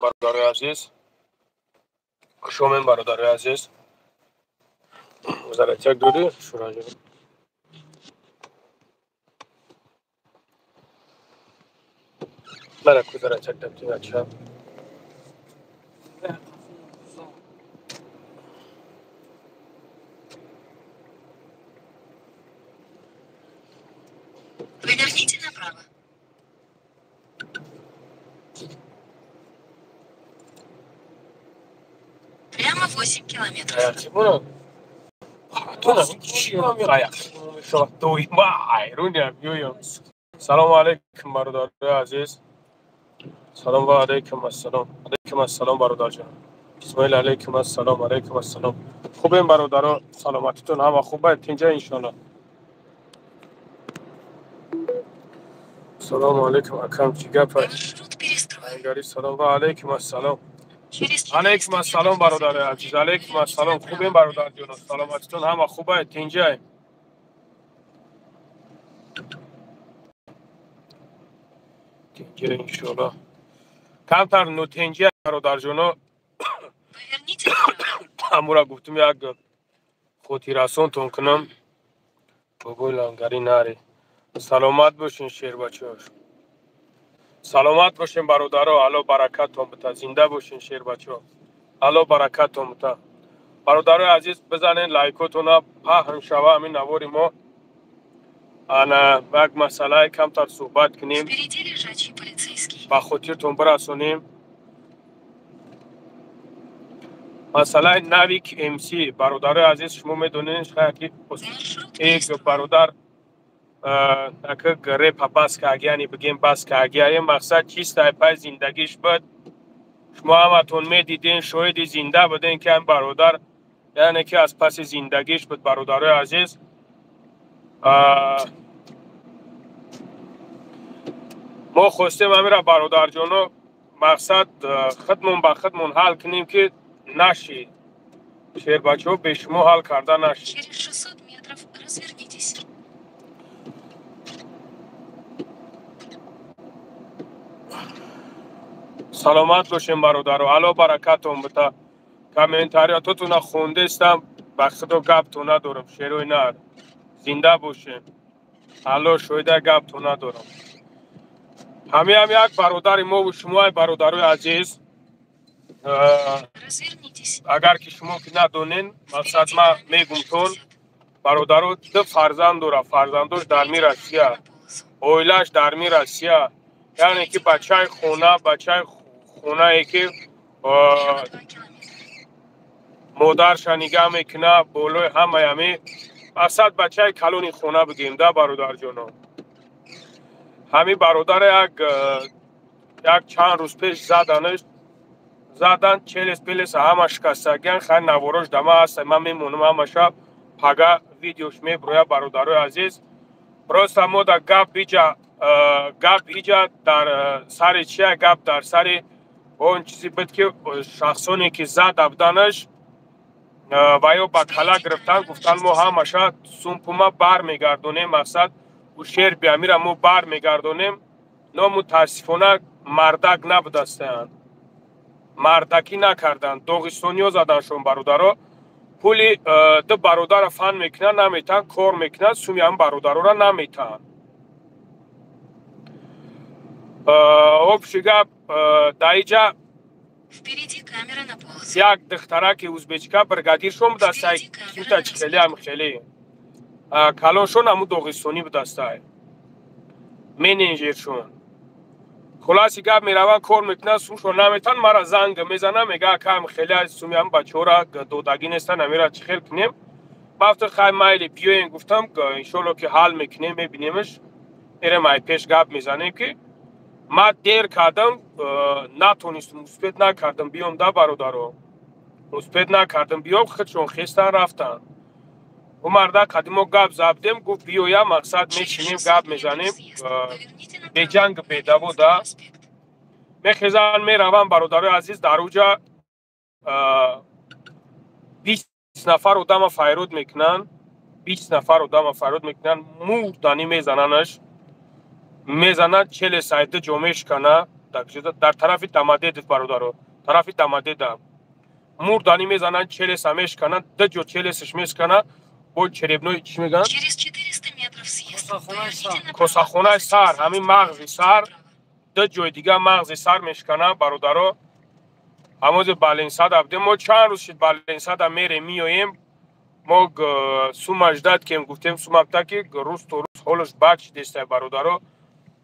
Бародарои азиз, хуш омем, бародарои азиз. Зарядчак додӣ, Шураҷон? Мана ку зарядчак дабти бача. Поверните направо. Прямо 8 километров. Салому алейкум, бародарои азиз. Салом ва алейкум ассалом. Алейкум ассалом, бародарҷон. Исмоил, алейкум ассалом, алейкум ассалом. Хубем, бародаро, саломатитон ҳама хуб, тинҷа иншоалло. Салому алейкум, акам, чӣ гап? Салом ва алейкум ассалом. Алейкум ассалом, бародари азиз, алейкум ассалом. Хубем, бародарҷоно, саломатитон ҳама хуб, тинҷа. Тинҷа иншоалло. Камтар нотинҷа, бародарҷоно. Ҳамура гуфтум як хотиррасонтон кунам. Бобои лангари наре. Саломат бошин, шербачаҳо. Саломат бошен, бародаро, Алло баракатон бита. Зинда бошин, шербачаҳо. Алло баракатон бита. Бародарои азиз, бизанен лайкотона, паҳн шава ҳамин навори мо. Ана як масъалаи камтар суҳбат кунем. Ба хотиртон бирасонем. Масъалаи Навик МС, бародарои азиз, шумо медонед, шояд ки эг бародар репа бас кард, яъне бигем бас кард. Яъне мақсад чист, ай пай зиндагиш буд. Шумо ҳаматон медиден, шоҳиди зинда буден, ки ҳам бародар, яъне ки аз паси зиндагиш буд, бародарои азиз. Мо хостем ҳамира, бародарҷоно, мақсад худмон ба худмон ҳал кунем, ки нашид. Шербачаҳо, бе шумо ҳал карда нашид. Через 600 метров развернитесь. Саломат бошем, бародаро, Алло баракатон бита. Комментариятотона хондестам, ба худо гапто надорам, шерои нар. Зинда бошем. Алло шоҳида, гапто надорам. Ҳамиам як бародари мову шумоай, бародарои азиз. Агар ки шумо ки надонен, мақсад ма мегумтон, бародаро ду фарзанд дора, фарзандош дар ми Россия, оилааш дар ми Россия. Яъне ки бачаи хона, бачаи хонае ки модарша нигаҳ мекуна, болои ҳамаи ҳами мақсад бачаи калони хона бигем да, бародарҷоно. Ҳами бародаре як чанд рӯз пеш заданаш, задан, челес пелес ҳама шикастагиан. Хай, наворош дама ҳаст, ман мемонам ҳамаша, пага видеош меброя, бародарои азиз. Просто мо да гап иҷа, гап иҷа дар сари чия? Гап дар сари он чизе буд, ки шахсоне ки зада буданаш ва ё ба кала гирифтан, гуфтан мо ҳамаша сумпума бармегардонем, мақсад ушерби амира мо бармегардонем. Но мутаассифона мардак набудастаянд, мардакӣ накарданд, доғистониё заданшон, бародаро. Пули ду бародарро фан мекунанд, наметаҳанд, кор мекунанд, суми ҳам бародароро наметаҳанд. Общий гап, даиҷа як духтараки узбечка бригадиршон будастай, кимта чихели ам хеле калоншон ҳаму доғистонӣ будастай, менеҷершон. Хулоси гап, мераванд, кор мекунанд, сумшон наметаҳанд. Мара занг мезанам, мега: «Акам, хеле суми ҳам бачаҳора додагӣ нестанд, амира чӣ хел кунем?» Бафта хай, майли, биёем, гуфтам, иншолло ки ҳал мекунем, мебинемш, мерем ай пеш гап мезанем. Ки ман дер кардам, натонистам, успеть накардам биём да, бародаро, успеть накардам биём, худшон хестан рафтанд. Ӯ марда қадимо гап забдем, гуфт биёя, мақсад мешинем, гап мезанем, беҷанг бедаво да. Мехезанд, мераванд, бародарои азиз, дар уҷа 20 нафар одама файруд мекунанд, 20 нафар одама файруд мекунанд, мурданӣ мезананаш, мезананд, челе сайда ҷо мешкана. Дар тарафи Домодедово бародаро, тарафи Домодедово. Мурдани мезананд, челеса мешкананд, ду ҷо челесаш мешкананд, бо черепной чӣ мегӯянд? Через 400 метров съезд. Косахонаи сар, ҳамин мағзи сар, ду ҷои дига мағзи сар мешкананд бародаро. Ҳамозе Баленсада будем, мо чанд рӯз шид Баленсада мерем меоем. Мо сумаш дад кем гуфтем, сумабта ки рӯз то рӯз ҳолаш бад шидестай бародаро.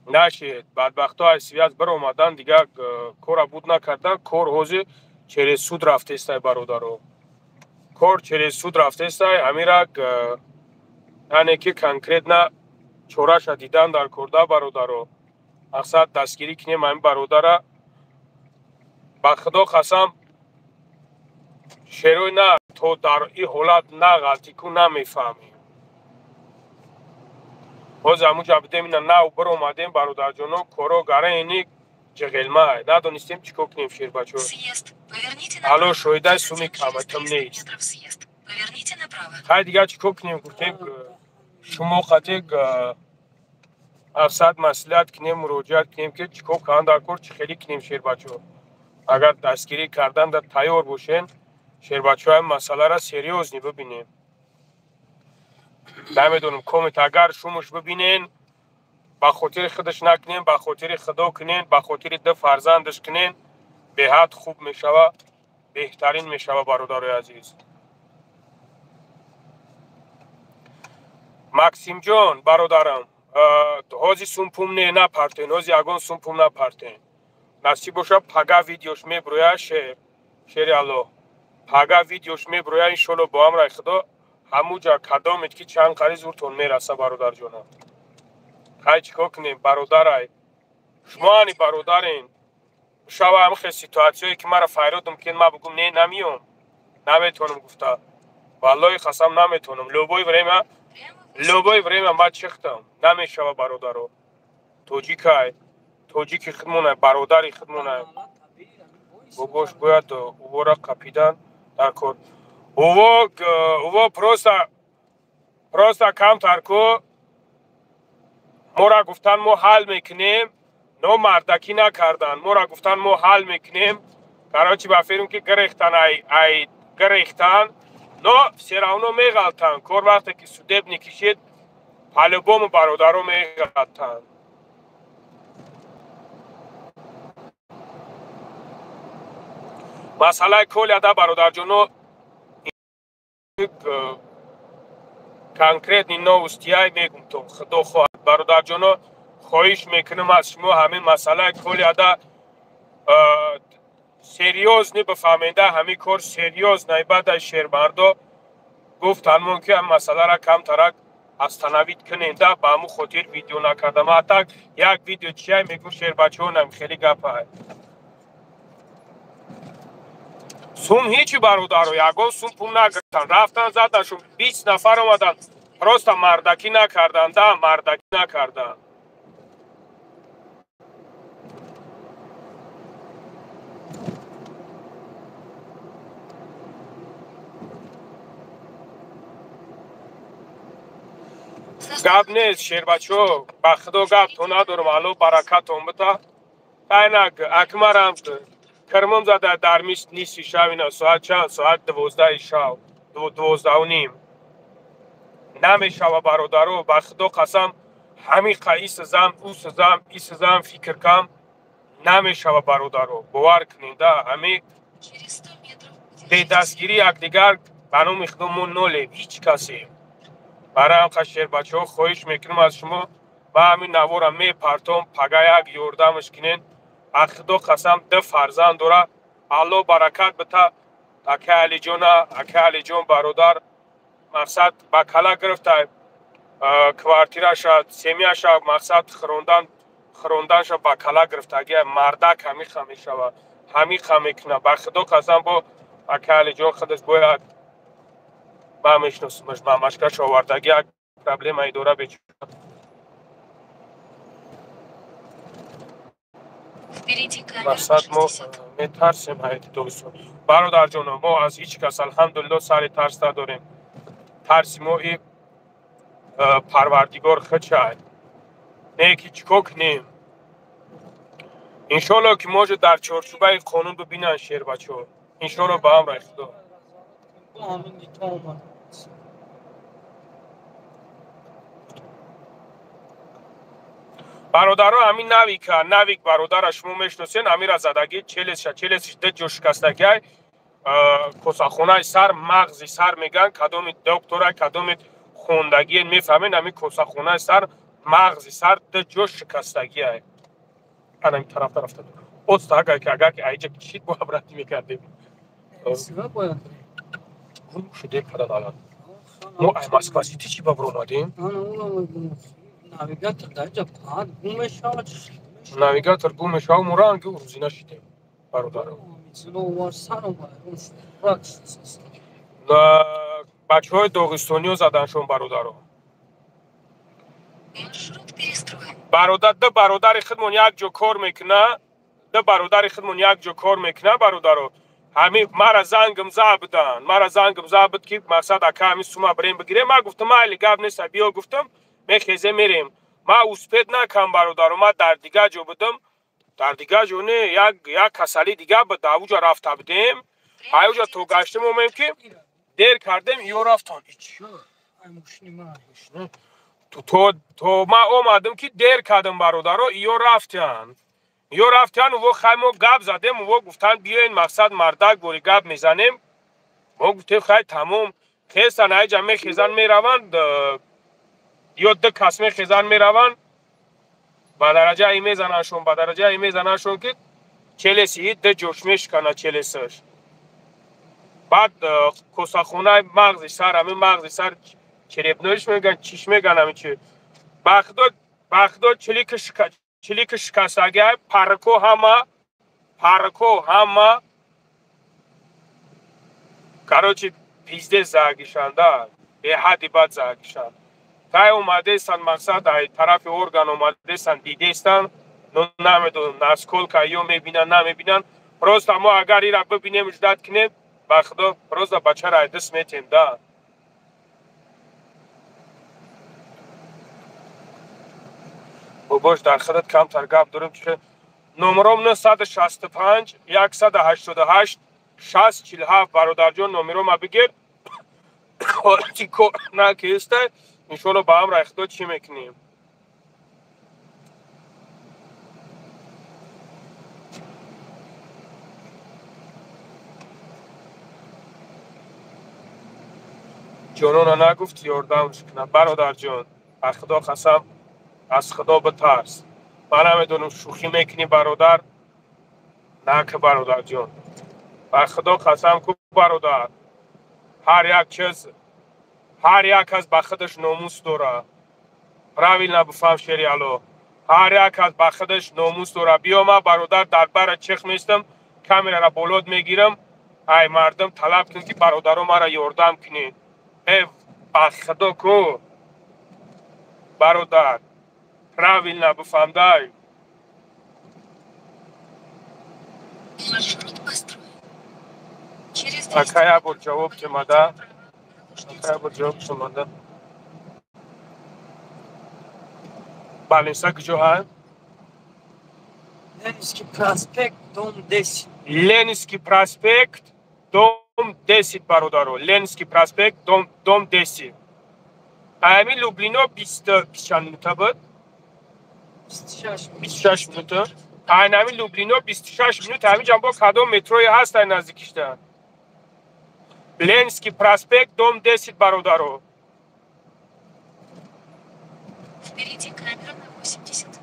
Нашед, бадбахто аз связь биромадан, дига кора буд накардан, кор ҳозир через суд рафтестай бародаро. Кор через суд рафтестай, ҳамира яъне ки конкретно чораша дидан дар корда бародаро. Мақсад дастгирӣ кунем ҳамин бародара. Ба худо қасам, шерои на то дар ин ҳолат нағалтӣ ку намефаҳмем. Ҳозир ҳамунҷа будем, ина нав биромадем бародарҷоно, коро гараени ҷиғелмай. Надонистем чӣ кор кунем шербачо. Ало шоҳидаи суми каматам нест. Хай дигар чӣ кор кунем гуфтем, шумо қатъи афсад маслиҳат кунем, муроҷиат кунем ки чӣ кор кунанд дар кор, чӣ хелӣ кунем шербачо. Агар дастгирӣ кардан дар тайёр бошен, шербачои масъаларо серьёзно бибинем. Намедонам комент агар шумош бибинен, ба хотири худаш накунен, ба хотири худо кунен, ба хотири ду фарзандаш кунен, беҳад хуб мешава, беҳтарин мешава бародарои азиз. Максимҷон бародарам, ҳози сумпум не напартен, ҳози ягон сумпум напартен. Насиб боша пага видеош меброя, шер, шери Аллоҳ. Пага видеош меброя, иншолло бо амраи худо ҳамуҷа кадомед ки чанд қари зуртон мераса бародарҷонам. Хай чӣ кор кунем бародарай? Шумо ани бародарен. Шава ҳамхе ситуатсияе ки мара файродум кен, ма бугум не намиём. Наметонам гуфта. Валлоҳи қасам наметонам. Любое время ма чихтам. Намешава бародаро. Тоҷикай, тоҷики худмонай, бародари худмонай. Бобош бояд увора қапидан дар кор. Уво просто камтар ку мора гуфтан мо ҳал мекунем, но мардакӣ накардан. Мора гуфтан мо ҳал мекунем. Короче, ба фирм ки гирехтан, ай гирехтан, но все равно меғалтан. Кор вақте ки судебный кишид, по-любому бародаро меғалтан. Масъалаи Коляда бародарҷоно конкретный новостиай мегум то худо хоҳад. Бародарҷоно, хоҳиш мекунам аз шумо ҳамин масъалаи Коляда серьёзно бифаҳменда, ҳамин кор серьёзно баъд аз шермардо гуфтанмон ки ҳамин масъаларо камтарак остановить куненда, ба ҳамун хотир видео накардам. А так як видео чиай мегум шербачонам хеле гапай. Сум ҳичи бародаро, ягон сум пул нагирифтан, рафтан заданшон, 20 нафар омадан, просто мардакӣ накардан, да, мардакӣ накардан. Гап нест шербачо, ба худо гап то надорам, алло баракатон бита. Айнак акмарам кирмон зада дар мис нисфи шав, ина соат чанд? Соат 12 шав, 12:30. Намешава бародаро, ба худо қасам, ҳамин қа исзам, усзам, исзам фикр кам намешава бародаро. Бовар кунед, да, ҳамин бедастгирӣ якдигар ба номи худо мо нолем ҳеҷ касе. Барои ҳам қа шербачаҳо хоҳиш мекунам аз шумо, ба ҳамин навора мепартом, пага як ёрдамаш кунед. Ба худо қасам ду фарзанд дора, Алло баракат бита. Акай Алиҷона, акай Алиҷон бародар, мақсад ба кала гирифта квартираша, семьяша, мақсад хӯронданша ба кала гирифтаги мардак ҳамиқа мешава, ҳамиқа мекуна. Ба худо қасам бо акай Алиҷон худаш бояд ман мешиносумаш, мамашкаш овардаги як проблемаи дора бечора. Мақсад мо метарсем ҳаёти дӯстон. Бародарҷоно, мо аз ҳеҷ кас алҳамдулилло сари тарс надорем. Тарси мо и Парвардигор худшай. Не ки чӣ кор кунем? Иншоалло ки может дар чорчӯбаи қонун бибинанд шербачо. Иншоалло ба амри Худо. Бародаро, ҳамин навика, навик бародара шумо мешиносен, ҳамира задагӣ челесша, челесиш ду ҷо шикастагиай, косахонаи сар, мағзи сар мегӯянд, кадоми доктора, кадоми хондагие мефаҳмед, ҳамин косахонаи сар, мағзи сар ду ҷо шикастагиай. Ана ин тараф тарафта. Оста агар ки агар ки айҷа кишид бо обратно мекардем. Гум шуде падар алан. Мо ай Москва Сити чӣ ба баромадем? Навигатор дар ҷа қад гум мешавад. Навигатор гум мешавад, мо ранги рӯзина шидем, бародаро. Бачаҳои доғистониё заданшон, бародаро. Бародар, ду бародари худмон як ҷо кор мекуна, ду бародари худмон як ҷо кор мекуна, бародаро. Ҳами мара зангм забдан, мара зангм забуд ки мақсад ака ҳами сума бирем бигирем. Ман гуфтам майли, гап нест, биё гуфтам, мехезе мерем. Ман успеть накам, бародаро, ман дар дигар ҷо будам, дар дигар ҷо не, як касали дигар буд, дар уҷа рафта будем. Ай уҷа то гаштем омем ки дер кардем, ё рафтан. То ман омадам ки дер кардам, бародаро, ё рафтян. Ё рафтян, во хай мо гап задем, во гуфтан биёен мақсад мардак бори гап мезанем. Мо гуфтем хай тамом, хестан айҷа мехезан мераванд, ё ду кас мехезан мераванд, ба дараҷаи мезанандшон, ба дараҷаи мезанандшон ки челеси ду ҷош мешикана челесаш. Баъд косахонаи мағзи сар, ҳамин мағзи сар черепноиш мегӯянд, чиш мегӯянд ҳамин чи. Ба худо чилики шикастагиай, парко ҳама, парко ҳама. Короче, пиздец загишанда, беҳадди бад загишанд. Тай омадестан мақсад ай тарафи орган омадестан, дидестан, но намедонам насколько ё мебинанд, намебинанд. Просто мо агар ира бибинем, ждать кунем, ба худо просто бачара ай даст метем, да. Бош дар худат камтар гап дорем, чи номером 965 188 60 47, бародарҷон, номерома бигир. Ҳолати кор накеста, иншоалло ба амри Худо чӣ мекунем. Ҷонона нагуфт ёрдамш кунад, бародарҷон, ба Худо қасам, аз Худо битарс. Ман намедонам шӯхӣ мекунӣ, бародар, нака, бародарҷон. Ба Худо қасам ку, бародар, ҳар як чиз, ҳар як кас ба худаш номус дорад. Правильно бифаҳм, шери Алло, ҳар як кас ба худаш номус дорад. Биё, ман, бародар, дар бара чих местам, камерара болот мегирам, ай мардум талаб кун ки бародаро мара ёрдам кунед. Э, ба Худо ку, бародар, правильно бифаҳмдай. Маршрут построен. Через Ака, як бор ҷавоб темада, ака, як бор ҷавоб темада. Больница куҷо ҳаст? Ленинский проспект, дом 10. Ленинский проспект, дом 10, бародаро, Ленинский проспект, дом 10. Ҳамин Люблино бист чанд минута буд? 26. 26 минута. Ҳамин Люблино 26 минут. Ҳамин ҷанбо кадом метрои ҳаст ай наздикишда? Ленинский проспект, дом 10, бародаро. Впереди камера на 80.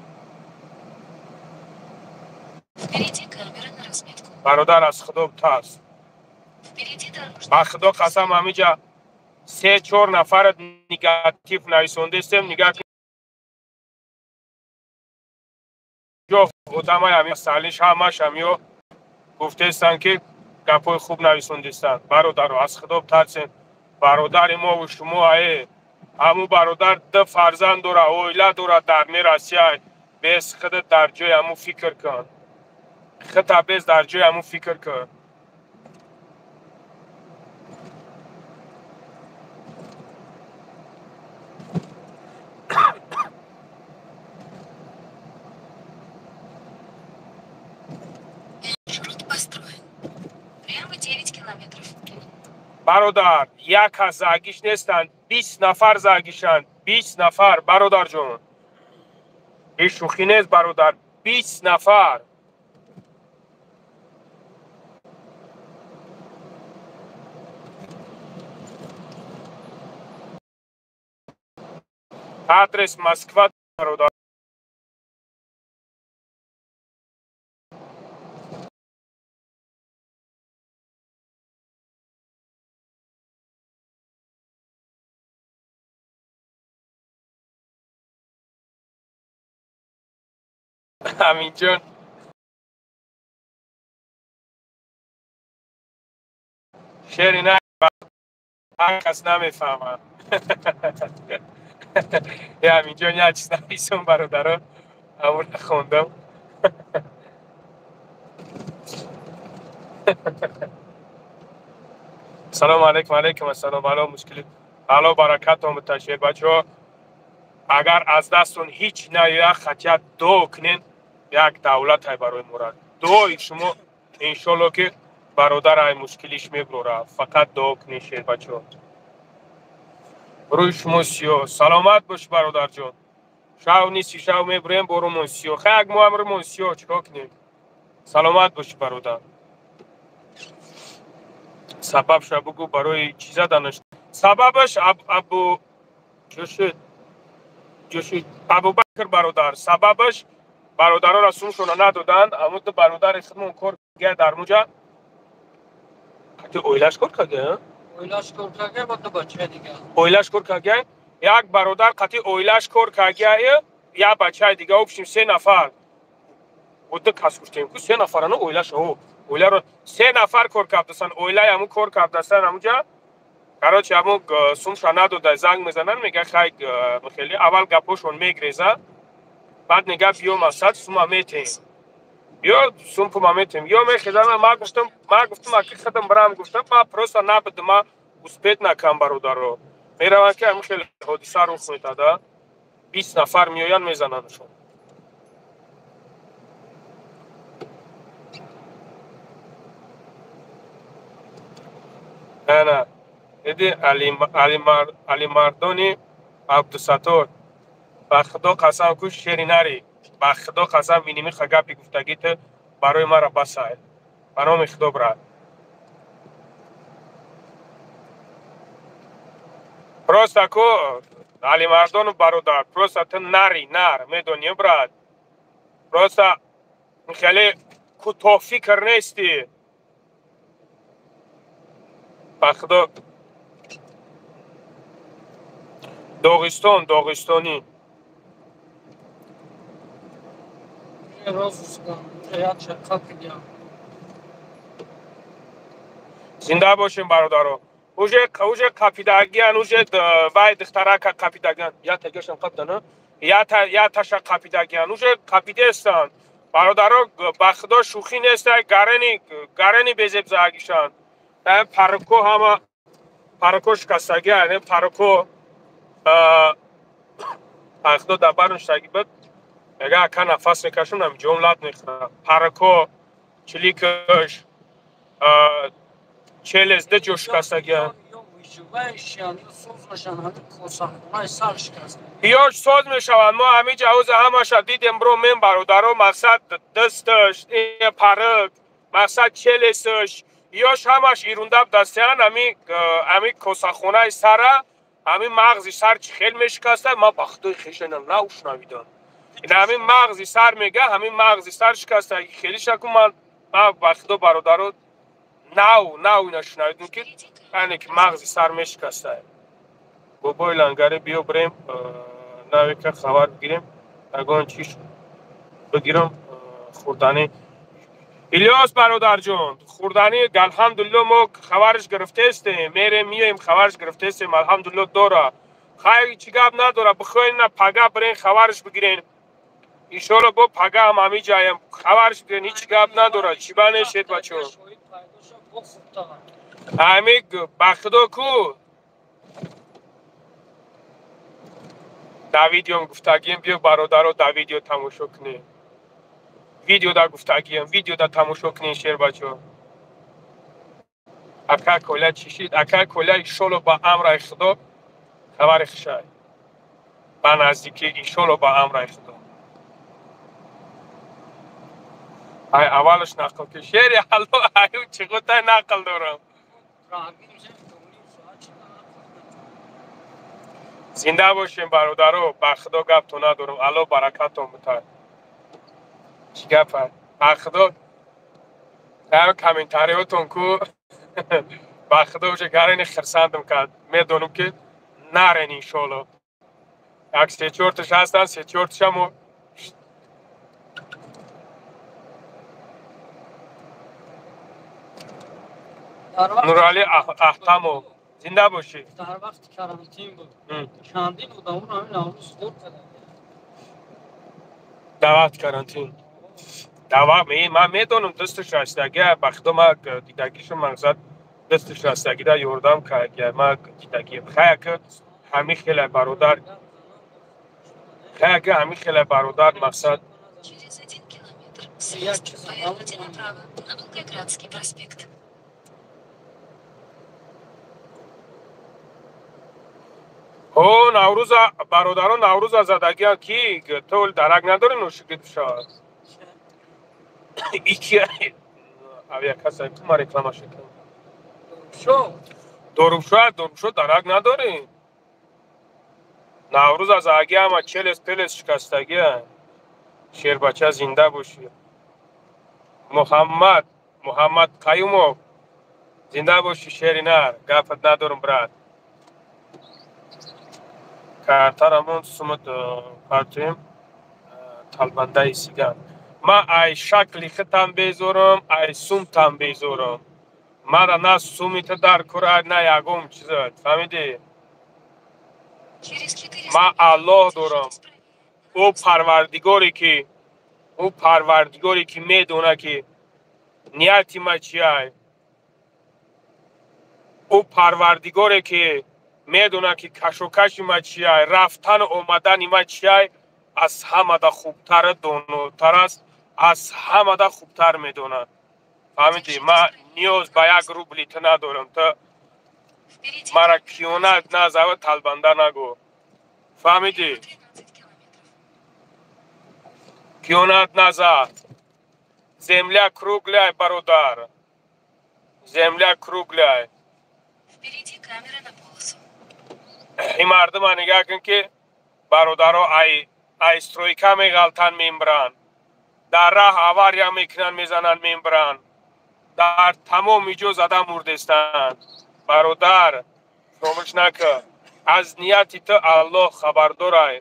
Впереди камера на разметку. Бародар, аз Худо битарс. Впереди дорожный. Ба Худо қасам, ҳамиҷа се чор нафарат негатив нависондестем, нигаҳ ҷо одамай ҳами салиш ҳамаш ҳамиё гуфтестанд ки гапҳои хуб нависондестанд. Бародаро, аз Худо битарсем, бародари мову шумо ае. Ҳамун бародар ду фарзанд дора, оила дора дар не Россия. Бес худат дар ҷои ҳамун фикр кун, худта бес дар ҷои ҳамун фикр кун. километров. Бародар, як кас загиш нестанд, 20 нафар загишанд, 20 нафар, бародарҷон. Ин шӯхӣ нест, бародар, 20 нафар. Адрес Москва, бародар. Аминҷон, шери на ҳар кас намефаҳмад. Аминҷон, як чиз нависум, бародаро, ҳамонро хондам. Салому алайкум. Алайкум ассалом. Ало мушкили, ало баракатон биташед, бачаҳо. Агар аз дастон ҳеҷ наояд, хотя дуо кунен, як давлатай барои мурад. Дуои шумо иншолло ки бародар ай мушкилиш мебурад. Фақат дуо кунен, шербачаҳо. Рӯи шумо сиёҳ. Саломат бош, бародарҷон. Шав ниси шав мебурем, бо рӯмон сиёҳ. Хай, як моҳам рӯмон сиёҳ, чикор кунем? Саломат бош, бародар. Сабабша бугӯ, барои чӣ заданаш? Сабабаш абу ҷӯшид ҷӯшид Абубакр, бародар, сабабаш бародароро сумшона надоданд. Амуд бародари худмон кор гия дар муҷа, қати оилаш кор кардия. Оилаш кор кардия бо ду бачаи дига. Оилаш кор кардия, як бародар қати оилаш кор кардия, як бачаи дига, общем се нафар. Ду кас гуфтем ку, се нафарано оилаш, о оиларо се нафар кор кардасан, оилаи ҳамун кор кардасан ҳамуҷа. Короче, ҳамун сумша надода, занг мезананд, мега хай, хеле аввал гапҳошон мегреза, баъд мега биё, масад сума метем, ё сум пума метем, ё мехезам. Ма гуфтам, аки худам бирам, гуфтам, ма просто набудам, ма успеть накам, бародаро. Мераванд ки ҳамин хеле ҳодиса рух медада, 20 нафар меоянд, мезанандшон. Ана диди, Алимардони Абдусаттор, ба худо қасам ку, шери нари, ба худо қасам, минимиха гапи гуфтагит барои мара басай, ба номи худо, брат. Просто ку, Алимардону бародар, просто ту нари, нар медонӣ, брат, просто хеле кӯтоҳфикр нестӣ, ба худо. Доғистон, доғистонӣ. Розыск, як қапидия. Зинда бошем, бародаро. Уже қапидагиян, уже вай духтарака қапидагиян, я тагашам қапдана, я таша қапидагиян, уже қапидестанд, бародаро. Ба худо, шӯхӣ нестай, гарени гарени безебзаагишанд. Парко ҳама парко шикастагия, парко ба худо дар бар нуштагӣ буд, мега ака, нафас мекашам, ҷом лат мехӯрам. Парко, чиликаш, челез ду ҷо шикастагия. Ёш соз мешаванд. Мо ҳамин ҷаҳоза ҳамаша дидем, бро мен, бародаро. Мақсад дасташ парк, мақсад челесаш, ёш ҳамаш ирундаб дастиян. Ами косахонаи сара, ҳамин мағзи сар чӣ хел мешикаста, ман ба худои хешана наушнавидам. Ин ҳамин мағзи сар, мега, ҳамин мағзи сар шикаста хеле шаку. Ман ба худо, бародаро, нав нав ина шунавидам ки яъне ки мағзи сар мешикаста. Бобои лангаре, биё бирем, навека хабар бигирем, ягон чиш бигирам хӯрданӣ. Илёс бародарҷон, хӯрданӣ, алҳамдулилло, мо хабарш гирифтестем, мерем, миёем, хабарш гирифтестем, алҳамдулилло, дора. Хай, чӣ гап надора, бихоҳен на пага бирен, хабарш бигирен. Иншолло, бо пага ҳам ҳамин ҷаям, хабарш бигирен, ҳеҷ гап надора. Чӣ ба нешед, бачаҳо? Ҳами ба худо ку, дар видеом гуфтагием, биё, бародаро, дар видео тамошо кунем. Видео да гуфтагием, видео да тамошо кунем, шербачаҳо. Ака Коля чӣ шид? Ака Коля иншолло ба амраи Худо хабари хушай. Ба наздикӣ иншолло ба амраи Худо. Ай аввалаш нақл ки шери алло аю чӣ гутай нақл дорам. Зинда бошем бародаро, ба Худо гаптон надорам. Алло баракатон бутад. Чӣ гапа? Ба Худо дар комментариҳотон ку ба Худо уже гарини хирсандам кард. Медонам ки нарен иншолло. Як се-чорташ ҳастанд, се-чорташа мо Нурали Аҳтамов зинда бошӣ. Дар вақти карантин буд. Чандин одамон ҳамин Наврӯз хӯрд карданд. Дар вақти карантин. Дар вақт ман медонам дасташ расидагӣ, ба Худо ман дидагишо мақсад дасташ расидагида ёрдам кардагӣ, ман дидагӣ. Хая ки ҳамин хеле бародар, хая ки ҳамин хеле бародар мақсад. Через 1 километр съезд поверните направо на Волгоградский проспект. О, Наврӯза бародарон Наврӯза задагиам ки ту дарак надорӣ нӯшигит бишавад. Ики авиакасса ту ма реклама шекам. Шо? Дорубшо, дорубшо дарак надорӣ. Наврӯза задагиама челес пелес шикастагиа. Шербача зинда бошӣ. Муҳаммад, Муҳаммад Қаюмов зинда бошӣ шеринар, гапат надорам брат. Картарамон сумат партуем талбандаи сиган. Ман ай шакли хитам безорам, ай сумтам безорам. Мара на сумита дар кора, на ягон чиза. Фаҳмидӣ? Ман Аллоҳ дорам. Ӯ парвардигоре ки медона ки нияти ма чиай. Ӯ парвардигоре ки медона ки кашокаши ма чиай, рафтану омадани ма чиай, аз ҳамада хубтар донотар аст, аз ҳамада хубтар медонад. Фаҳмидӣ? Ман ниёз ба як рубли ту надорам. Ту мара киёнат назава талбанда нагӯ. Фаҳмидӣ? Киёнат наза. Земля кругляй, бародар. Земля кругляй. Впереди камера на полосу. Ин мардума нигаҳ кун ки бародаро ай стройка меғалтанд мембиранд. Дар раҳ авария мекунанд, мезананд, мембиранд. Дар тамоми ҷо зада мурдестанд. Бародар, фаромӯш накун. Аз нияти ту Аллоҳ хабардорай.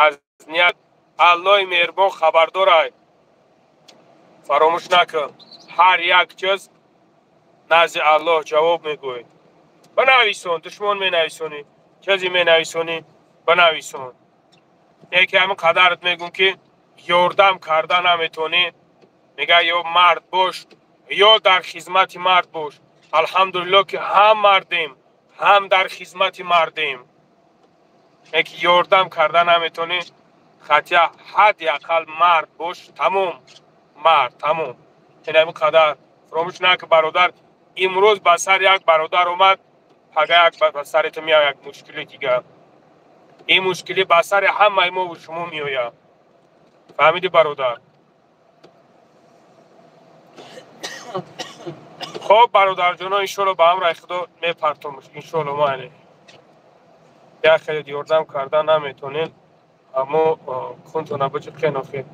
Аз ният Аллоҳи меҳрубон хабардорай. Фаромӯш накун. Ҳар як чиз назди Аллоҳ ҷавоб мегӯяд. Бинависон, душмон менависонӣ, чизе менависонӣ, бинависон. Яке ҳамин қадарат мегӯм ки ёрдам карда наметонӣ, мега ё мард бош, ё дар хизмати мард бош. Алҳамдулилло ки ҳам мардем, ҳам дар хизмати мардем. Яке ёрдам карда наметонӣ, хатя ҳадди ақал мард бош, тамом, мард, тамом. Ин ҳамин қадар. Фаромӯш накун бародар, имрӯз ба сар як бародар омад, пага як ба сари ту меояд як мушкили дигар. Ин мушкилӣ ба сари ҳамаи мо ва шумо меояд. Фаҳмидӣ бародар? Хоб бародарҷоно, иншолло ба амраи Худо мепартомш. Иншолло майли. Як хеле ёрдам карда наметонем, аммо кунтона биҷиқен охир.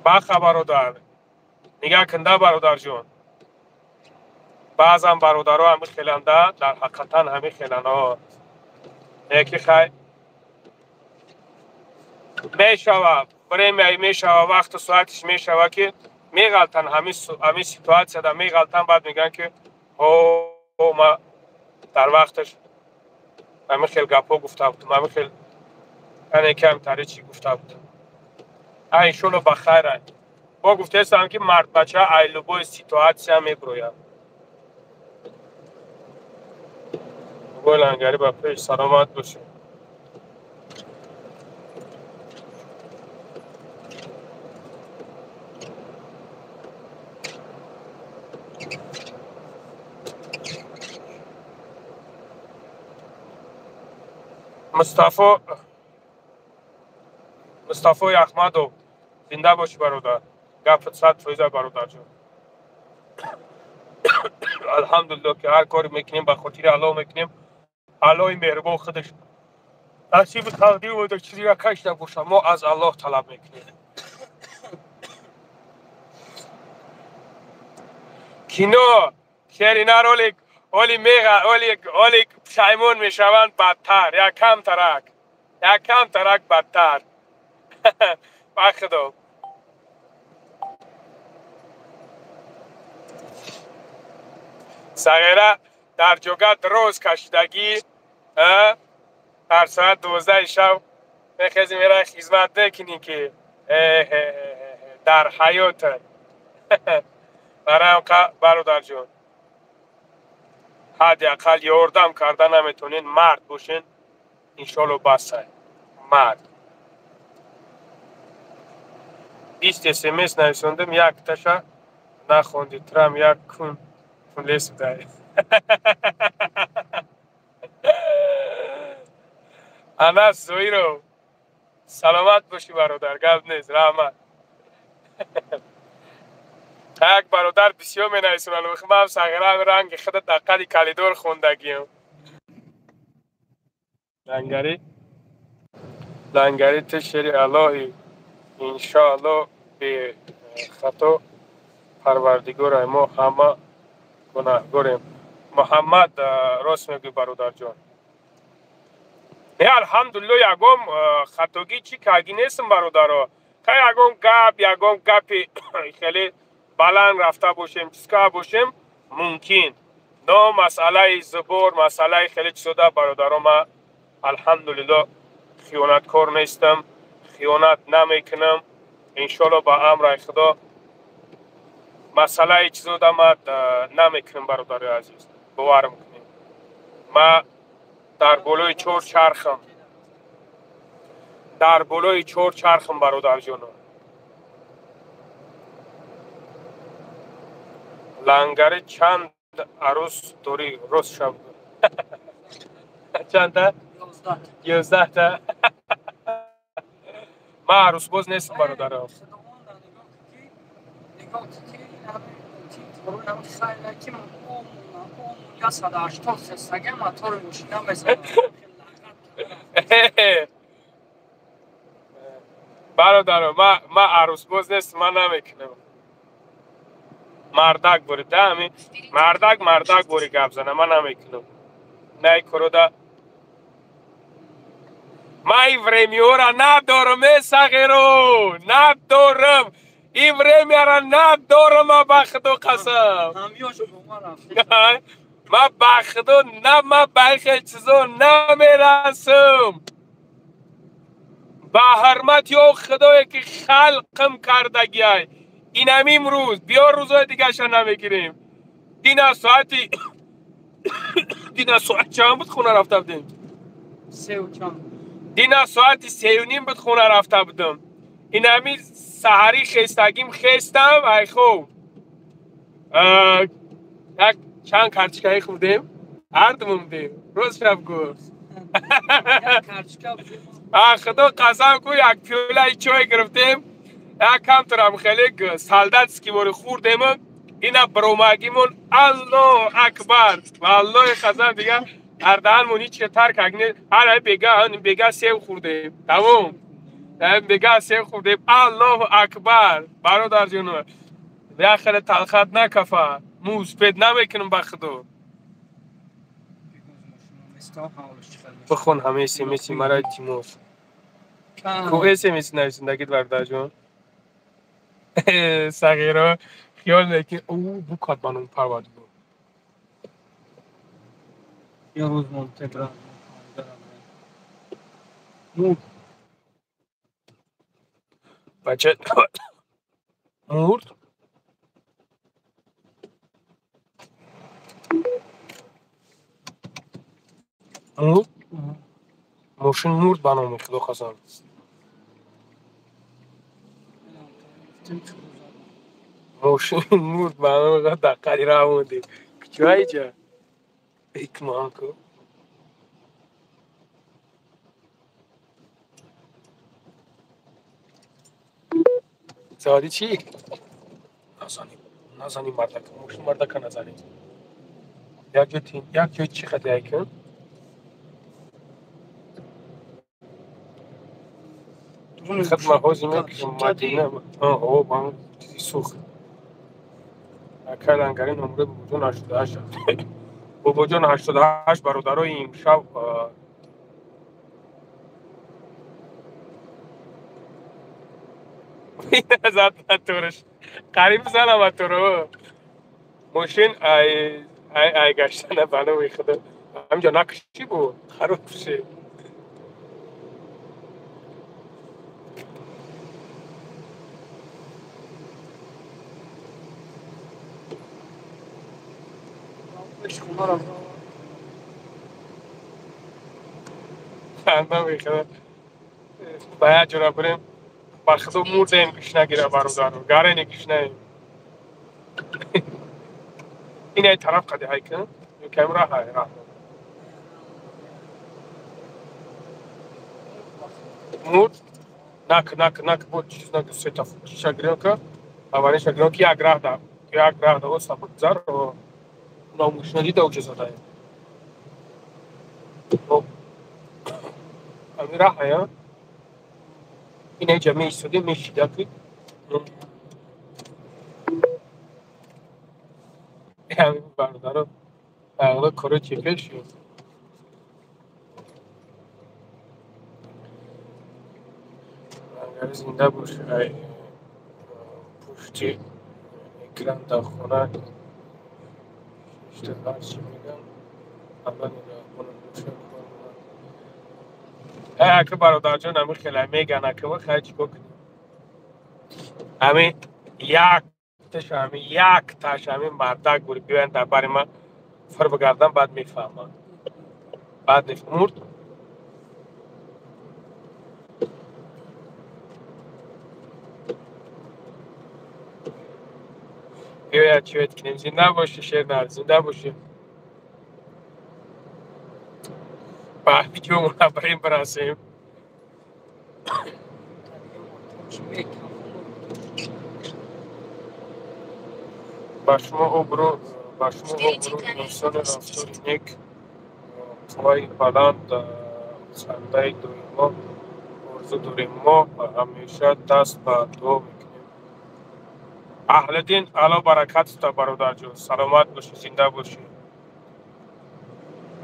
Баха бародар, нигаҳ кунда бародарҷон. Баъзан бародаро ҳамин хеланда, дар ҳақиқатан ҳамин хеландаҳо. Яки хай мешава, время мешава, вақту соатиш мешава ки меғалтан ҳамин ситуатсияда меғалтан, баъд мегӯянд ки ҳо ма дар вақташ ҳамин хел гапҳо гуфта будам, ҳамин хел яъне камтари чӣ гуфта будам. А иншолло ба хайр ай. Бо гуфтаестам ки мардбача ай любой ситуатсия мебирояд. Бобои Лангарӣ ба пеш саломат бошед. Мустафо, Мустафои Аҳмадов, зинда бошӣ, бародар. Гапат 100%, бародарҷон. Алҳамдулилло, ки ҳар коре мекунем, ба хотири Аллоҳ мекунем. Аллоҳи меҳрубон худаш насибу тақдир бода, чизеро кашида боша. Мо аз Аллоҳ талаб мекунем. Кино шерина ролик оли меға оли оли пушаймон мешаванд, бадтар, якам тарак, якам тарак бадтар, ба худо. Сағира дар ҷога дроз кашидагӣ, дар соат 12 шаб мехези, мерай, хизмат мекунӣ, ки дар ҳаёт. Барои бародарҷон, ҳадди ақал ёрдам карда наметонен, мард бошен, иншолло, басай мард. 20 смс нависондем, якташа нахонди. Трам як кун пулесудай. Анас Зоиров, саломат бошӣ, бародар, гап нест, раҳмат. Як бародар бисёр менависонанд, ман сағирам, ранги худа дар қади калидор хондагиам. Лангари, лангари, ту шери Аллоҳи, иншоалло, бехато парвардигора, мо ҳама гунаҳгорем. Муҳаммад, рост мегӯй, бародарҷон. Не, алҳамдулилло, ягон хатогӣ чӣ кагӣ нестам, бародаро. Ка ягон гап, ягон гапи хеле баланд рафта бошем, чизка бошем, мумкин, но масъалаи зубор, масъалаи хеле чизода, бародаро, ма алҳамдулилло хиёнаткор нестам, хиёнат намекунам, иншолло, ба амраи Худо. Масъалаи чизода ма намекунам, бародари азиз, боварам кунем. Ма дар болои чор чархам, дар болои чор чархам, бародарҷоно. Лангари, чанд арӯс дорӣ? Рост шаб, чанда? 11та. Ман арӯсбоз нестам, бародаро. Нигоҳ ки 183 сага мотори мошина мезанад. Бародаро, ма арӯсбоз нестам, ман намекунам. Мардак бори да, ами мардак, мардак бори гап зана, ман намекунам най корода. Ма и времяора надорам, е, сағиро, надорам, и времяра надорам, ма ба худо қасам. Ма ба худо на, ма ба хел чизо намерасам. Ба ҳурмати о худое ки халқим кардагиай, инамим рӯз биё, рӯзои дигаша намегирем. Дина соати, дина соат чанд буд хона рафта будем? Дина соати 3:30 буд хона рафта будам. Инами саҳарӣ хестагим, хестам, ай хоб, як чанд карточкаи хӯрдем, ҳардумон будем, рост шаб гуфт. Худо қасам ку, як пиёлаи чой гирифтем, як камтарам хеле солдатский бори хӯрдем, ина баромагимон, Аллоҳ акбар, валлоҳи қасам, дига дар даҳанмон ҳеч тар кагне. Ҳар бега бега сев хӯрдем, тамом, бега сев хӯрдем. Аллоҳу акбар, бародарҷоно, як хеле талхат накафа, муспед намекунам, ба худо. Бихон ҳамаи смси мара, Тимур. Ку смс нависондагит, бародарҷон? Сағиро хиёл мекунӣ, ӯ букад ба ном парвардигор. Я рӯз монтебра. Мурд. Бача мурд. Мурд. Мошин мурд, ба номи Худо қасам. Мошин мурд, ба номи Худо, дар қади раҳ мондем. Куҷоа иҷа? Икман ку. Заводи чӣ? Назани, назани мардака, мошин мардака назани. Як ҷой як ҷой чӣ қадр айкун? Хад маҳози Мадина, о, ман чизи сух. Акай Лангари номраи Бобоҷон 88. Бобоҷон 88 бародарои имшаб зад турш. Қариб занам туру. Мошин ай ай ай гаштана ба номи худо. Ҳаминҷо накушӣ бу, хароб ши. Номи худо. Ба як ҷора бурем. Ба худо мурдаем гушнагира бародаро. Гарени гушнаем. Ин ай тараф қади ҳайкун? Кам раҳ ай раҳ. Мурд? Нак, нак, нак, бо чиз нак, сета шагирёнка. Аввалин шагирёнка як раҳ да. Як раҳ да, оса бигзар. Номушна дида уҷа задаем. Хоб. Ами раҳ ая? Ин айҷа меистодем, мешида ки. Ҳамин бародаро ағла коро чепе шуд. Лангари зинда бош, ай пушти экран дар хона шишта ҳарчи мегам, Аллоҳ нигаҳбонат бошад. Ай ака бародарҷон, ами хеле меган ака, хай чӣ кор кунем? Ами як таш ами як таш ами мардак бури биёянд дар бари ман фир бигардам, баъд мефаҳмам. Баъд мурд. Биёяд чиёд кунем. Зинда бошӣ Шернар, зинда бошӣ. Ба ҷомона барем бирасем. Ба шумо обрӯ, ба шумо Впереди обрӯ, камера инсони рафтори 80. нек, қувваи баланд, хандаи доимо орзу дорем. Мо ҳамеша даст ба дуо мекунем. Аҳлиддин, Алло баракат та бародарҷон. Саломат бошӣ, зинда бошӣ.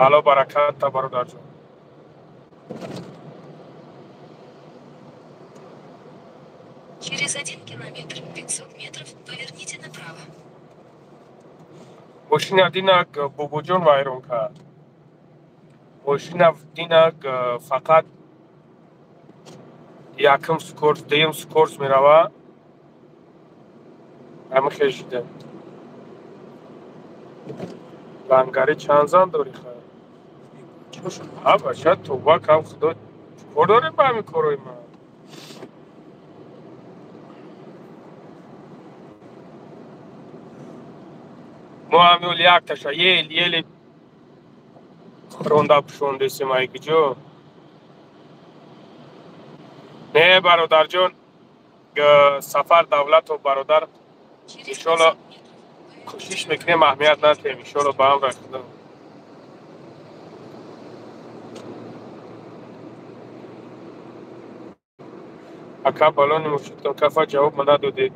Алло баракат та бародарҷон. Через 1 километр 500 метров поверните направо. Мошина динак Бобоҷон вайрон кард. Мошина динак фақат якум скорость, дуюм скорость мерава. Ҳами хел шуда. Лангари чанд зан дорӣ хай? А бача тоба кам худо кор дорем ба ҳамин корҳои ман. Мо ҳамин як таша ел ели ронда пушондесем ай куҷо? Не бародарҷон, Сафар Давлатов бародар, Через иншолло 500 метров поверните кӯшиш направо. мекунем аҳамият надиҳем, иншолло ба амра худо. Ака балони мошинтон кафа ҷавоб ма надодед.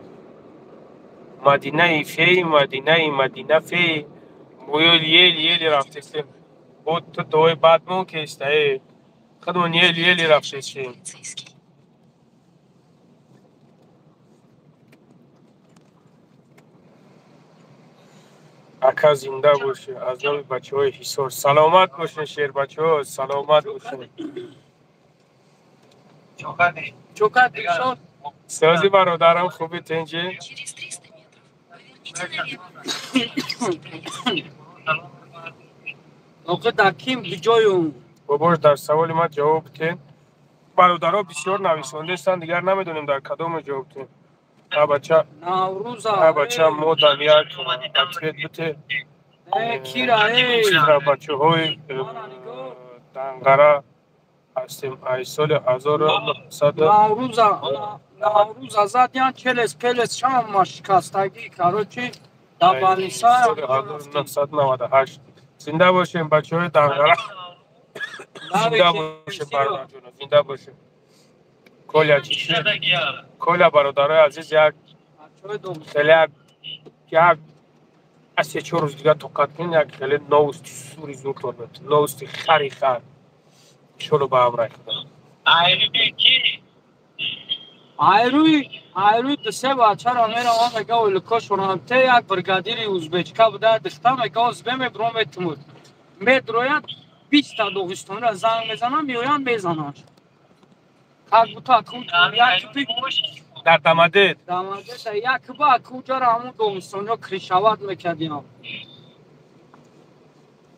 Мадинаи фей, Мадинаи Мадина фей. Мо ел ели рафтесем. Бо ту дуои бад мон кеста э. Худмон ел ели Впереди лежачий рафтесем. полицейский. Ака зинда бошӣ аз номи бачаҳои Ҳисор. Саломат бошед шербачаҳо, саломат бошед. Чокат Дилшод. Сози бародарам хуби тинҷӣ? Через 300 метров поверните налево. Саратовский проезд. Охи дар ким биҷоюм? Бобош дар саволи ман ҷавоб диҳед. Бародаро бисёр нависондестанд, дигар намедонем дар кадоме ҷавоб диҳем. А бача, Наврӯза. а бача мо дар як ответ бите. Э, кира, э. Чизра бачаҳои Мана нигоҳ. Данғара ҳастем ай соли 1900 Наврӯза. Наврӯз азадян челес пелес чама шикастагӣ, короче, да больница. 1998. Зинда бошем, бачаҳои Данғара. Зинда бошем, бародарҷоно, зинда бошем. Коля чӣ шуд? Коля, бародарои азиз, як хеле як аз 3-4 рӯз дига тоқат кунед, як хеле новости сури зуртон мед. Новости хари хар. Иншолло ба амраи Худо. Айрӯи дусе бачаро меравам, мега ойлукошонам те як бригадири узбечка буда, дихта мега озбе мебуром метумуд. Медрояд 20та доғистонира занг мезанам, меоянд мезананд. Как будто акун як пик дар Дамадед. Дамадед як ба акуҷара ҳамун доғистониҳо кришават мекардиам.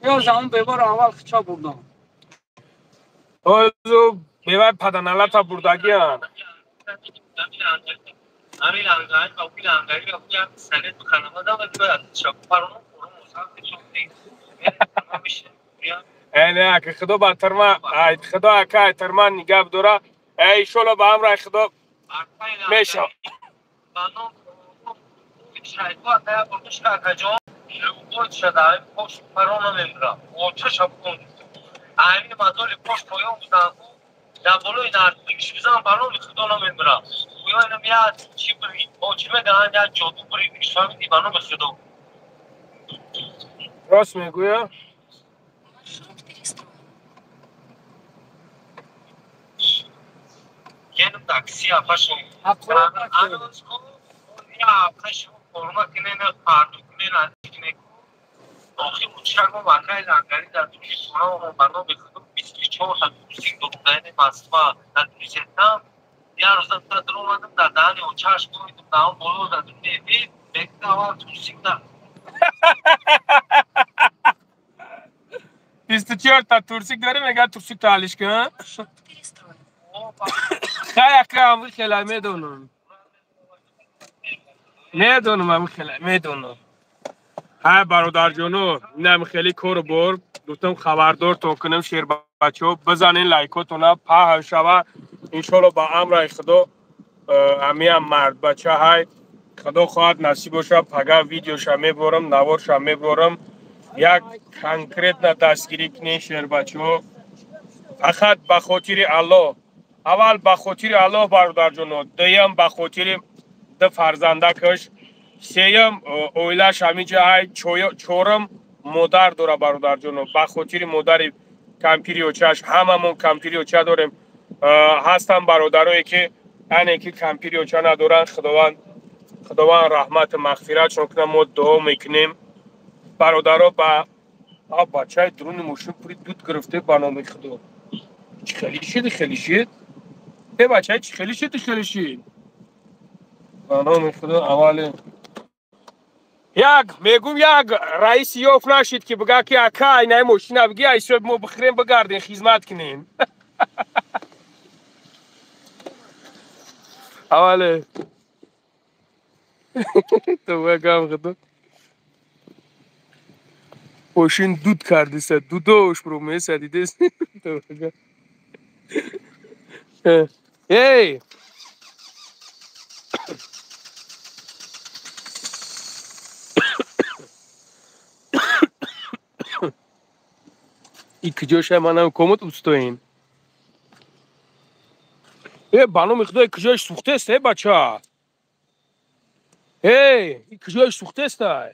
Ё замон беваро аввал хича бурдам. Озу бевай паданалата бурдагиан. Не, ака худо ба тирма, ай худо ака ай тирма нигаҳ дора. Эй иншолло ба амраи Худо мешав. Рост мегӯя? Маршрут перестроен. 24та турсик дорӣ, мега турсик таҳлиш кун. Маршрут перестроен. Хай ака, ами хела медонам. Медонам, ами хела медонам. Ҳай бародарҷоно, инам хеле кору бор. Гуфтам хабардортон кунам, шербачаҳо бизанен лайкотона паҳн шава. Иншолло ба амраи Худо амиам мардбача ҳай. Худо хоҳад насиб боша, пага видеоша меборам, наворша меборам. Як конкретно дастгирӣ кунен шербачаҳо. Фақат ба хотири Аллоҳ. Аввал ба хотири Аллоҳ бародарҷоно, дуюм ба хотири ду фарзандакаш, сеюм оилаш ҳаминҷа ай, чорум модар дора бародарҷоно, ба хотири модари кампири очааш. Ҳамамон кампири оча дорем. Ҳастанд бародарое ки ане ки кампири оча надоранд, Худованд раҳмату мағфиратшон кунад, мо дуо мекунем. Бародаро ба бачаи дуруни мошин пури дуд гирифте ба номи Худо. Чӣ хеле шиди хеле шид? Э бачаи чӣ хеле шиди хеле шид? Ба номи Худо аввале як мегум як раиси ёфт нашид ки бига ки ака инаи мошина биги айсо мо бихӯрем бигардем хизмат кунем. Аввале то гам Худо мошин дуд кардиса дудош промеса дидес. Эй и куҷоша манам комод устоин. Э ба номи Худо куҷош сӯхтест э бача. Эй и куҷош сӯхтест ай.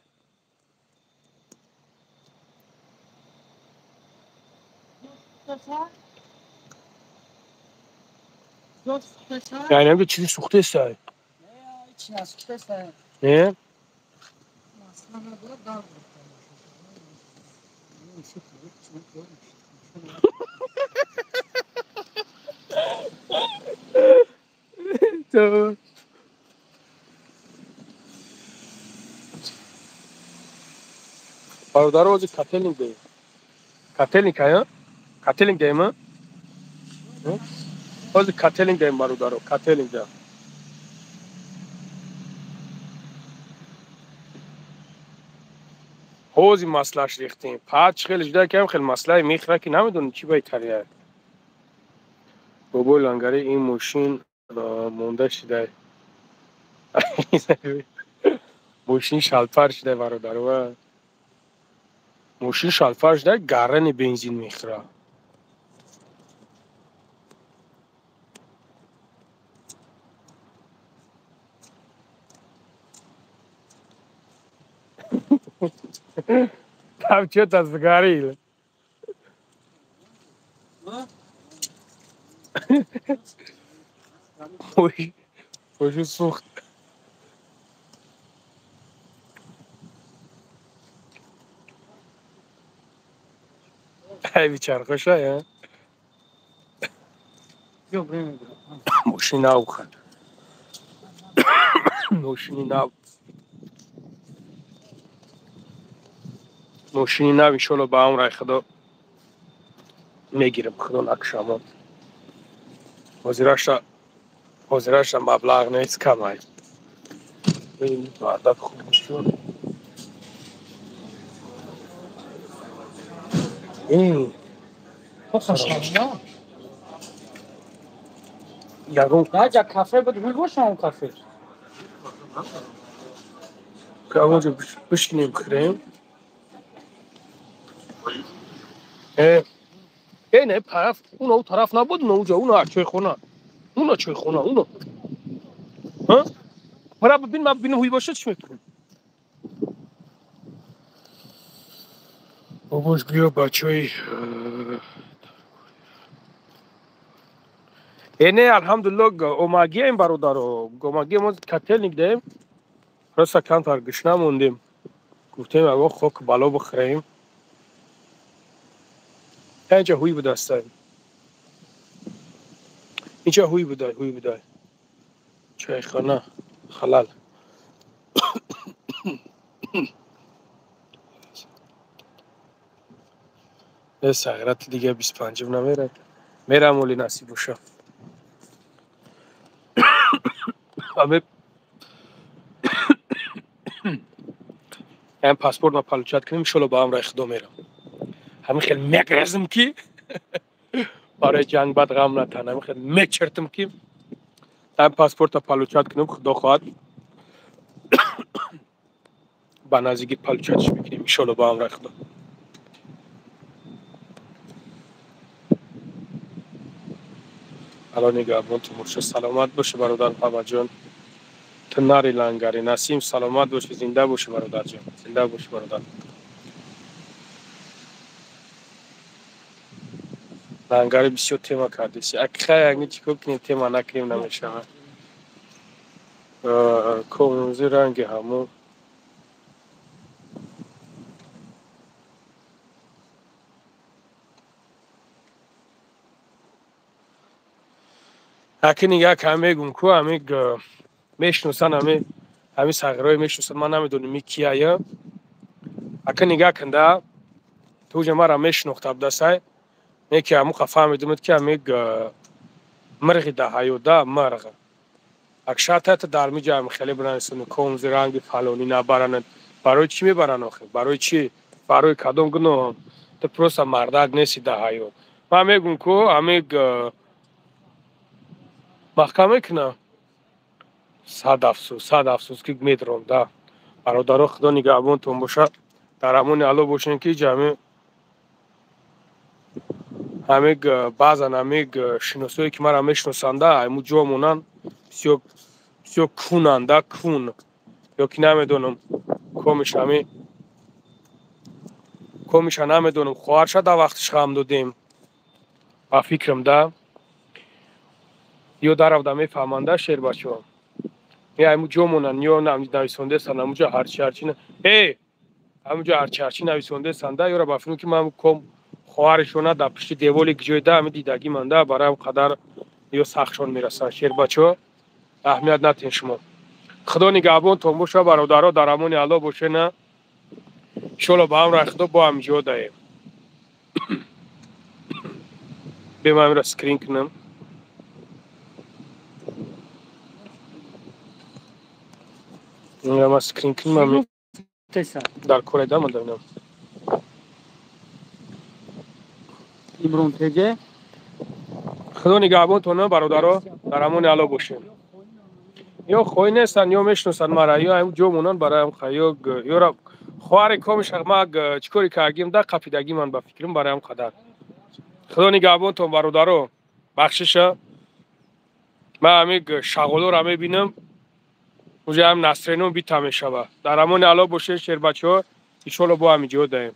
Яъне чизи сӯхтест ай. Не? Бародаро ози кателинг дем. Кателинг ая? Кателинг дем? Ози кателинг дем бародаро, кателинг дем. Ҳози маслааш рехтем. Пач хеле жуда кам хеле маслаи мехра ки намедонам чӣ бай тария. Бобои Лангари ин мошин Монда шидай. Мошин шалфар шидай, бародарова. Мошин шалфар шидай, гарани бензин мехӯра. Там что-то сгорело. Ой, очень сухо. Ай, бичархоша, я. Мошини нав хат. Мошини нав. Мошини нав, иншолло, ба амраи Худо мегирам, Худо накушамон. Ҳозираша маблағ нест, камай. Баъдак хуб шуд. Ягон Даҷа кафе буд, ҳуй бошам он кафе. Ягонҷо бишинем, хӯрем. Э, не, тараф, уна у тараф набуд, уна уҷа, уна чойхона. Уна чойхона, уна. Ҳа? Бара бибин, ман бибинам ҳуй бошад, чӣ мекунем? Бобош, биё, бачаи. Э, не, алҳамдулилло, омагием, бародаро. Омагием, мо котельник даем. Просто камтар гушна мондем. Гуфтем, ягон хок бало бихӯрем. Инҷа ҳуй будастай. Инҷа ҳуй будай, ҳуй будай. Чойхона, халал. Э, сағирати дига 25 намерад. Мерам, оли насиб боша. Аме ам паспорт ма получать кунем, иншолло, ба амраи Худо мерам. Ҳамин хел мегрезм, ки барои ҷанг бад ғам натан. Ҳамин хел мечертм, ки ам паспорта получать кунем, Худо хоҳад, ба наздикӣ получать ш мекунем, иншолло, ба амраи Худо. Алло нигаҳбонтон боша, саломат боша, бародар Муҳаммадҷон. Ту нари лангари Насим, саломат бошӣ, зинда бошӣ, бародарҷон, зинда бошӣ, бародар. Лангари бисёр тема кардеси. Акхай, ягни чӣ кор кунем, тема накунем намешавад. Комузи ранги ҳамон. Аки нигаҳ кам мегум ку, ҳами мешиносанд, ҳами сағирҳое мешиносанд, ман намедонам и кияя. Ака, нигаҳ кунда, туҷа мара мешинохта будасай, не ки ҳамуқа фаҳмидумуд, ки ҳами мирғи да ҳаёда мирғ. Ак шарт дар миҷа ҳами хеле бинависони комзи ранги фалонӣ набаранад. Барои чӣ мебаранд охир? Барои чӣ? Барои кадом гуноҳ? Ту просто мардак нести да ҳаёт. Ман мегум ку, ҳами маҳкам мекунам. Сад афсӯс, сад афсӯс, ки медром да. Бародаро, Худо нигаҳбонтон бошад. Дар амони Алло бошем, ки ҷамъи ҳами баъзан ҳами шиносое, ки мара мешиносанда, ҳамун ҷо монанд, бисёр бисёр кунанда, кун. Ё ки намедонам, комиш ҳами комиша намедонам, хоҳарша дар вақтиш ғам додем. Ба фикрам да. Ё даравда мефаҳманда, шербачаҳо. Е, ҳамун ҷо монанд, ё нависондестанд, ҳамунҷо ҳарчи ҳарчи э ҳамунҷо ҳарчи ҳарчи нависондестанда, ёра ба фикрам, ки ман ком хоҳаришона дар пушти деволи ҷойда ҳами дидагӣ манда, барои қадар ё сахтшон мерасанд. Шербачаҳо, аҳамият натиҳен шумо. Худо нигаҳбонтон боша, бародаро, дар амони Алло бошена. Иншолло, ба амраи Худо бо ҳамин ҷо даем. Бе, ман ҳаминро скрин кунам. Инро ман скрин кунам, дар кор айдам ман. Имрон теге. Худо нигаҳбонтон, бародаро. Дар амони Алло бошем. Ё хоҳӣ нестанд, ё мешиносанд мара, ё ҷо монанд бароям. Ёра хоҳари комиша ма чӣ кори кардагим да қапидагӣ, ман ба фикрам, бароям қадар. Худо нигаҳбонтон, бародаро. Бахшиша, ман ҳамин шағолоро мебинам, уже ҳам настроение м бита мешава. Дар амони Алло бошед, шербачаҳо. Иншолло, бо ҳамин ҷо даем.